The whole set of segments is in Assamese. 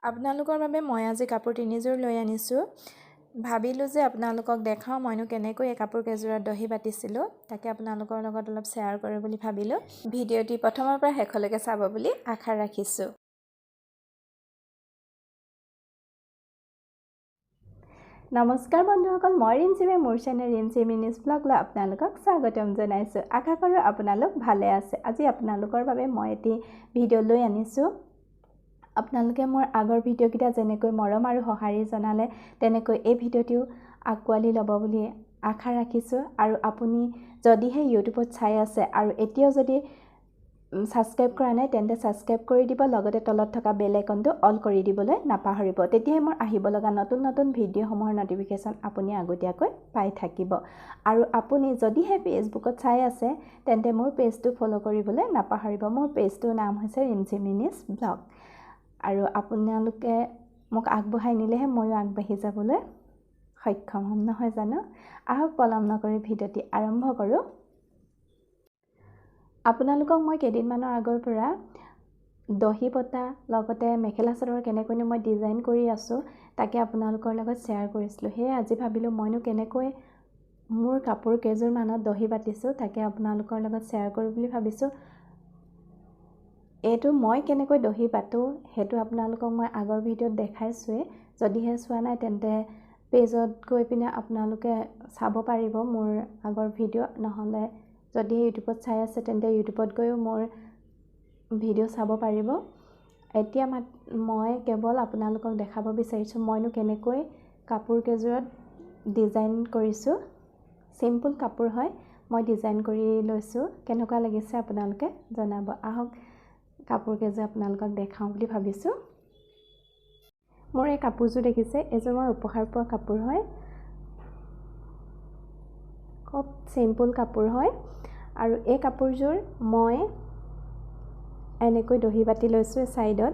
আপোনালোকৰ বাবে মই আজি কাপোৰ তিনিযোৰ লৈ আনিছোঁ। ভাবিলোঁ যে আপোনালোকক দেখাওঁ মইনো কেনেকৈ এই কাপোৰ কেইযোৰত দহি বাতিছিলোঁ, তাকে আপোনালোকৰ লগত অলপ শ্বেয়াৰ কৰোঁ বুলি ভাবিলোঁ। ভিডিঅ'টি প্ৰথমৰ পৰা শেষলৈকে চাব বুলি আশা ৰাখিছোঁ। নমস্কাৰ বন্ধুসকল, মই ৰিমঝিমে মোৰ চেনেল ৰিমঝিম মিনিজ ব্লগলৈ আপোনালোকক স্বাগতম জনাইছোঁ। আশা কৰোঁ আপোনালোক ভালে আছে। আজি আপোনালোকৰ বাবে মই এটি ভিডিঅ' লৈ আনিছোঁ। আপোনালোকে মোৰ আগৰ ভিডিঅ'কেইটা যেনেকৈ মৰম আৰু সঁহাৰি জনালে, তেনেকৈ এই ভিডিঅ'টিও আঁকোৱালি ল'ব বুলি আশা ৰাখিছোঁ। আৰু আপুনি যদিহে ইউটিউবত চাই আছে আৰু এতিয়াও যদি ছাবস্ক্ৰাইব কৰা নাই, তেন্তে ছাবস্ক্ৰাইব কৰি দিব, লগতে তলত থকা বেল আইকনটো অল কৰি দিবলৈ নাপাহৰিব। তেতিয়াহে মোৰ আহিব লগা নতুন নতুন ভিডিঅ'সমূহৰ ন'টিফিকেশ্যন আপুনি আগতীয়াকৈ পাই থাকিব। আৰু আপুনি যদিহে ফেচবুকত চাই আছে, তেন্তে মোৰ পেজটো ফ'ল' কৰিবলৈ নাপাহৰিব। মোৰ পেজটোৰ নাম হৈছে ৰিমঝিম মিনিজ ব্লগ। আৰু আপোনালোকে মোক আগবঢ়াই নিলেহে ময়ো আগবাঢ়ি যাবলৈ সক্ষম হ'ম, নহয় জানো? আহক পলম নকৰি ভিডিঅ'টি আৰম্ভ কৰোঁ। আপোনালোকক মই কেইদিনমানৰ আগৰ পৰা দহি বতা লগতে মেখেলা চাদৰ কেনেকৈনো মই ডিজাইন কৰি আছোঁ, তাকে আপোনালোকৰ লগত শ্বেয়াৰ কৰিছিলোঁ। সেয়ে আজি ভাবিলোঁ মইনো কেনেকৈ মোৰ কাপোৰ কেইযোৰমানত দহি বাতিছোঁ, তাকে আপোনালোকৰ লগত শ্বেয়াৰ কৰোঁ বুলি ভাবিছোঁ। এইটো মই কেনেকৈ দহি বাতোঁ সেইটো আপোনালোকক মই আগৰ ভিডিঅ'ত দেখাইছোঁৱেই। যদিহে চোৱা নাই, তেন্তে পেজত গৈ পিনে আপোনালোকে চাব পাৰিব মোৰ আগৰ ভিডিঅ'। নহ'লে যদিহে ইউটিউবত চাই আছে, তেন্তে ইউটিউবত গৈও মোৰ ভিডিঅ' চাব পাৰিব। এতিয়া মই কেৱল আপোনালোকক দেখাব বিচাৰিছোঁ মইনো কেনেকৈ কাপোৰ কেইযোৰত ডিজাইন কৰিছোঁ। চিম্পুল কাপোৰ হয়, মই ডিজাইন কৰি লৈছোঁ। কেনেকুৱা লাগিছে আপোনালোকে জনাব। আহক কাপোৰ কেইযোৰ আপোনালোকক দেখাওঁ বুলি ভাবিছোঁ। মোৰ এই কাপোৰযোৰ দেখিছে, এইযোৰ মই উপহাৰ পোৱা কাপোৰ হয়। খুব চিম্পুল কাপোৰ হয়। আৰু এই কাপোৰযোৰ মই এনেকৈ দহি বাতি লৈছোঁ ছাইডত,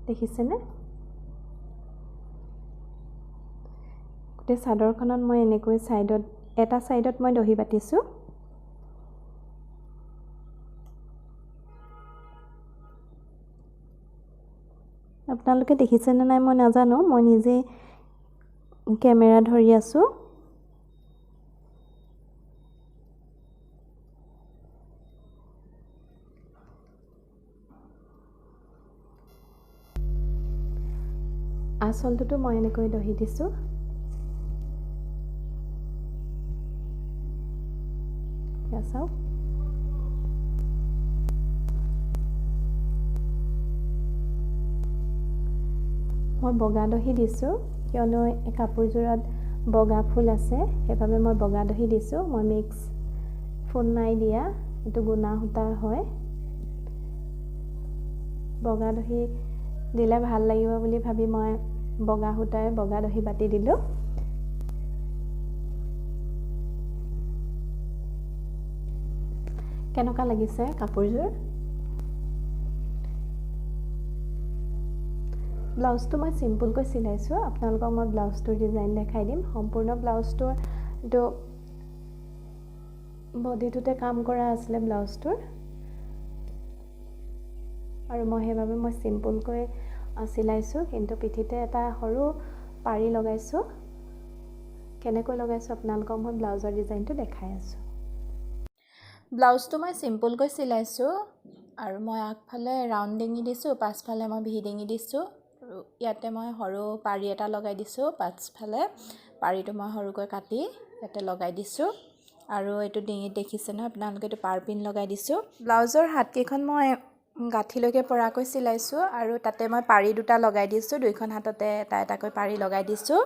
দেখিছেনে? গোটেই চাদৰখনত মই এনেকৈ ছাইডত, এটা ছাইডত মই দহি বাতিছোঁ। আপোনালোকে দেখিছেনে নাই মই নাজানো, মই নিজেই কেমেৰা ধৰি আছোঁ। আচলটোতো মই এনেকৈ দহি দিছোঁ। চাওক, মই বগা দহি দিছোঁ, কিয়নো এই কাপোৰযোৰত বগা ফুল আছে, সেইবাবে মই বগা দহি দিছোঁ। মই মিক্স ফুল নাই দিয়া, এইটো গুণা সূতাৰ হয়। বগা দহি দিলে ভাল লাগিব বুলি ভাবি মই বগা সূতাৰে বগা দহি বাতি দিলোঁ। কেনেকুৱা লাগিছে কাপোৰযোৰ? ব্লাউজটো মই চিম্পুলকৈ চিলাইছোঁ। আপোনালোকক মই ব্লাউজটোৰ ডিজাইন দেখাই দিম। সম্পূৰ্ণ ব্লাউজটোৰ এইটো বডিটোতে কাম কৰা আছিলে ব্লাউজটোৰ, আৰু মই সেইবাবে মই চিম্পুলকৈ চিলাইছোঁ। কিন্তু পিঠিতে এটা সৰু পাৰি লগাইছোঁ। কেনেকৈ লগাইছোঁ আপোনালোকক মই ব্লাউজৰ ডিজাইনটো দেখাই আছোঁ। ব্লাউজটো মই চিম্পুলকৈ চিলাইছোঁ আৰু মই আগফালে ৰাউণ্ড ডিঙি দিছোঁ, পাছফালে মই ভি ডিঙি দিছোঁ। আৰু ইয়াতে মই সৰু পাৰি এটা লগাই দিছোঁ। পাছফালে পাৰিটো মই সৰুকৈ কাটি ইয়াতে লগাই দিছোঁ। আৰু এইটো ডিঙিত দেখিছে নহয় আপোনালোকে, এইটো পাৰ পিন লগাই দিছোঁ। ব্লাউজৰ হাতকেইখন মই গাঁঠিলৈকে পৰাকৈ চিলাইছোঁ আৰু তাতে মই পাৰি দুটা লগাই দিছোঁ। দুইখন হাততে এটা এটাকৈ পাৰি লগাই দিছোঁ।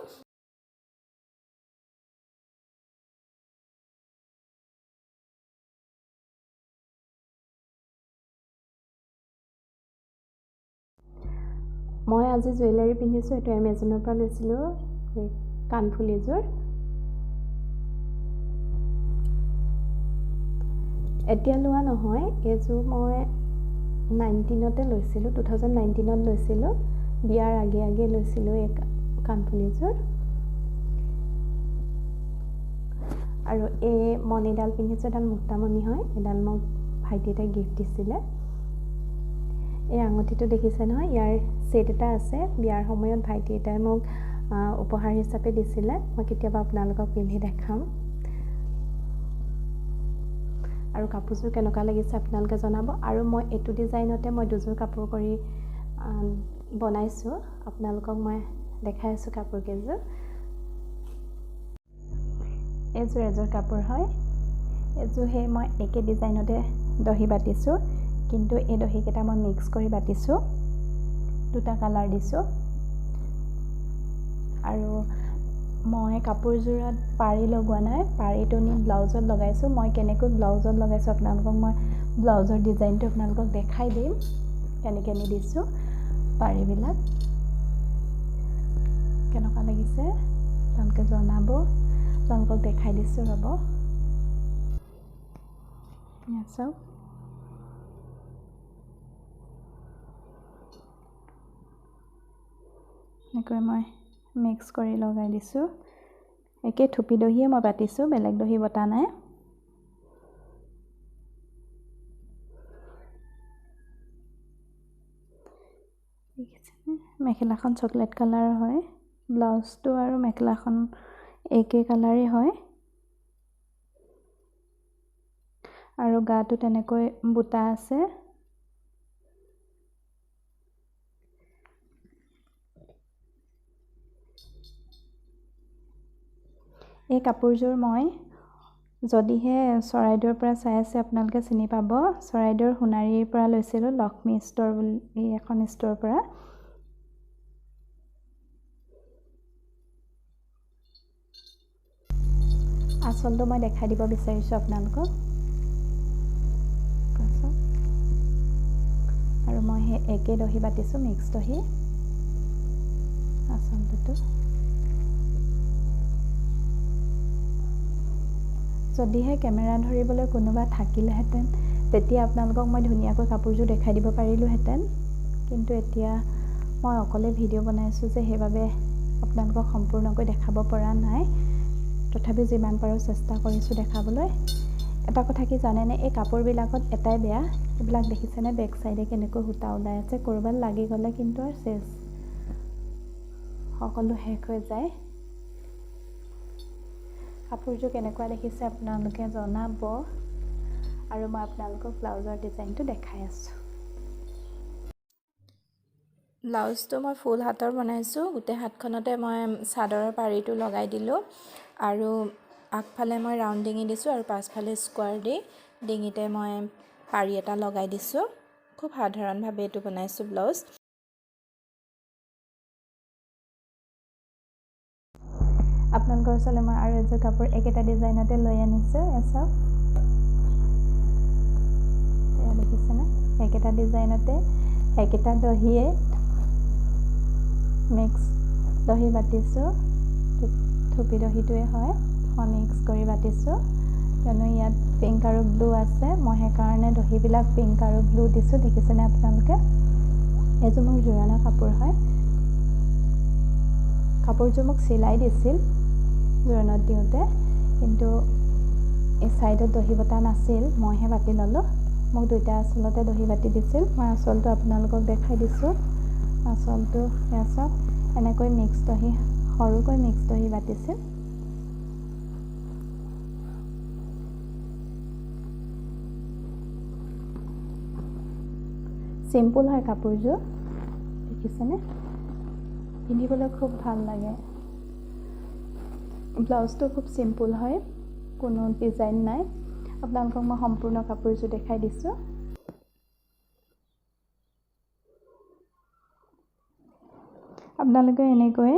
মই আজি জুৱেলাৰী পিন্ধিছোঁ, এইটো এমেজনৰ পৰা লৈছিলোঁ, কাণফুলিযোৰ। এতিয়া লোৱা নহয়, এইযোৰ মই 19তে লৈছিলোঁ, 2019ত লৈছিলোঁ, বিয়াৰ আগে আগে লৈছিলোঁ এই কাণফুলিযোৰ। আৰু এই মণিডাল পিন্ধিছোঁ, এডাল মুক্তামণি হয়, এডাল মোক ভাইটি এটাই গিফ্ট দিছিলে। এই আঙুঠিটো দেখিছে নহয়, ইয়াৰ ছেট এটা আছে। বিয়াৰ সময়ত ভাইটি এটাই মোক উপহাৰ হিচাপে দিছিলে। মই কেতিয়াবা আপোনালোকক পিন্ধি দেখাম। আৰু কাপোৰযোৰ কেনেকুৱা লাগিছে আপোনালোকে জনাব। আৰু মই এইটো ডিজাইনতে মই দুযোৰ কাপোৰ কৰি বনাইছোঁ, আপোনালোকক মই দেখাই আছোঁ কাপোৰকেইযোৰ। এইযোৰ এযোৰ কাপোৰ হয়। এইযোৰ সেই মই একে ডিজাইনতে দহি বাতিছোঁ, কিন্তু এই দহিকেইটা মই মিক্স কৰি বাতিছোঁ, দুটা কালাৰ দিছোঁ। আৰু মই কাপোৰযোৰত পাৰি লগোৱা নাই, পাৰিটো নি ব্লাউজত লগাইছোঁ। মই কেনেকৈ ব্লাউজত লগাইছোঁ আপোনালোকক মই ব্লাউজৰ ডিজাইনটো আপোনালোকক দেখাই দিম, কেনেকৈ নি দিছোঁ পাৰিবিলাক। কেনেকুৱা লাগিছে আপোনালোকে জনাব। আপোনালোকক দেখাই দিছোঁ, ৰ'ব। চাওক, এনেকৈ মই মিক্স কৰি লগাই দিছোঁ। একে থুপি দহিয়ে মই বাতিছোঁ, বেলেগ দহি বতা নাই। মেখেলাখন চকলেট কালাৰৰ হয়, ব্লাউজটো আৰু মেখেলাখন একে কালাৰেই হয়। আৰু গাটো তেনেকৈ বুটা আছে। এই কাপোৰযোৰ মই যদিহে চৰাইদেউৰ পৰা চাই আছে আপোনালোকে চিনি পাব। চৰাইদেউৰ সোণাৰীৰ পৰা লৈছিলোঁ, লক্ষ্মী ষ্ট'ৰ বুলি এখন ষ্ট'ৰ পৰা। আচলটো মই দেখাই দিব বিচাৰিছোঁ আপোনালোকক। আৰু মই সেই একে দহি বাতিছোঁ, মিক্স দহি আচলটোতো। যদিহে কেমেৰা ধৰিবলৈ কোনোবা থাকিলেহেঁতেন তেতিয়া আপোনালোকক মই ধুনীয়াকৈ কাপোৰযোৰ দেখাই দিব পাৰিলোঁহেঁতেন, কিন্তু এতিয়া মই অকলে ভিডিঅ' বনাইছোঁ যে সেইবাবে আপোনালোকক সম্পূৰ্ণকৈ দেখাব পৰা নাই। তথাপিও যিমান পাৰোঁ চেষ্টা কৰিছোঁ দেখাবলৈ। এটা কথা কি জানেনে, এই কাপোৰবিলাকত এটাই বেয়া, এইবিলাক দেখিছেনে বেক চাইডে কেনেকৈ সূতা ওলাই আছে, ক'ৰবাত লাগি গ'লে কিন্তু আৰু চেচ, সকলো শেষ হৈ যায়। কাপোৰযোৰ কেনেকুৱা দেখিছে আপোনালোকে জনাব। আৰু মই আপোনালোকক ব্লাউজৰ ডিজাইনটো দেখাই আছোঁ। ব্লাউজটো মই ফুল হাতৰ বনাইছোঁ, গোটেই হাতখনতে মই চাদৰৰ পাৰিটো লগাই দিলোঁ। আৰু আগফালে মই ৰাউণ্ড ডিঙি দিছোঁ আৰু পাছফালে স্কোৱাৰ দি ডিঙিতে মই পাৰি এটা লগাই দিছোঁ। খুব সাধাৰণভাৱে এইটো বনাইছোঁ ব্লাউজ। আপোনালোকৰ ওচৰলৈ মই আৰু এযোৰ কাপোৰ একেটা ডিজাইনতে লৈ আনিছোঁ। চাওক, এয়া দেখিছেনে, একেটা ডিজাইনতে একেটা দহিয়ে মিক্স দহি বাতিছোঁ। থুপি দহিটোৱে হয়, মই মিক্স কৰি বাতিছোঁ। কিয়নো ইয়াত পিংক আৰু ব্লু আছে, মই সেইকাৰণে দহিবিলাক পিংক আৰু ব্লু দিছোঁ। দেখিছেনে আপোনালোকে? এইযোৰ মোৰ জোৰণা কাপোৰ হয়। কাপোৰযোৰ মোক চিলাই দিছিল জোৰণত দিওঁতে, কিন্তু এই ছাইডত দহি বটা নাছিল, মইহে বাতি ল'লোঁ। মোক দুইটা আচলতে দহি বাতি দিছিল। মই আচলটো আপোনালোকক দেখাই দিছোঁ। আচলটো এয়া চাওক, এনেকৈ মিক্স দহি, সৰুকৈ মিক্স দহি বাতিছিল। চিম্পুল হয় কাপোৰযোৰ, দেখিছেনে? পিন্ধিবলৈ খুব ভাল লাগে। ব্লাউজটো খুব চিম্পুল হয়, কোনো ডিজাইন নাই। আপোনালোকক মই সম্পূৰ্ণ কাপোৰযোৰ দেখাই দিছোঁ। আপোনালোকে এনেকৈ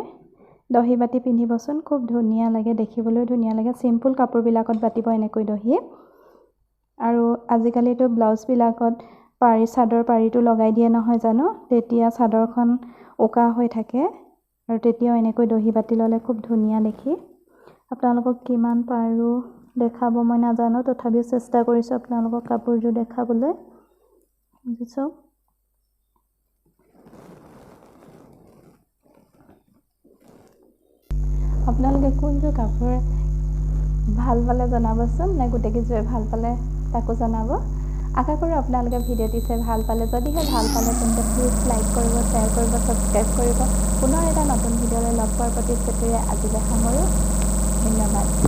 দহি বাতি পিন্ধিবচোন, খুব ধুনীয়া লাগে, দেখিবলৈও ধুনীয়া লাগে। চিম্পুল কাপোৰবিলাকত বাতিব এনেকৈ দহি। আৰু আজিকালিতো ব্লাউজবিলাকত পাৰি, চাদৰ পাৰিটো লগাই দিয়ে নহয় জানো, তেতিয়া চাদৰখন উকা হৈ থাকে আৰু তেতিয়াও এনেকৈ দহি বাতি ল'লে খুব ধুনীয়া দেখি। আপোনালোকক কিমান পাৰোঁ দেখাব মই নাজানো, তথাপিও চেষ্টা কৰিছোঁ আপোনালোকক কাপোৰযোৰ দেখাবলৈ। বুজিছোঁ, আপোনালোকে কোনযোৰ কাপোৰ ভাল পালে জনাবচোন, নে গোটেইকেইযোৰে ভাল পালে তাকো জনাব। আশা কৰোঁ আপোনালোকে ভিডিঅ'টি চাই ভাল পালে। যদিহে ভাল পালে তেন্তে প্লিজ লাইক কৰিব, শ্বেয়াৰ কৰিব, ছাবস্ক্ৰাইব কৰিব। পুনৰ এটা নতুন ভিডিঅ'লৈ লগ পোৱাৰ প্ৰতিশ্ৰুতিৰে আজিলৈ সামৰোঁ। ধন্যবাদ।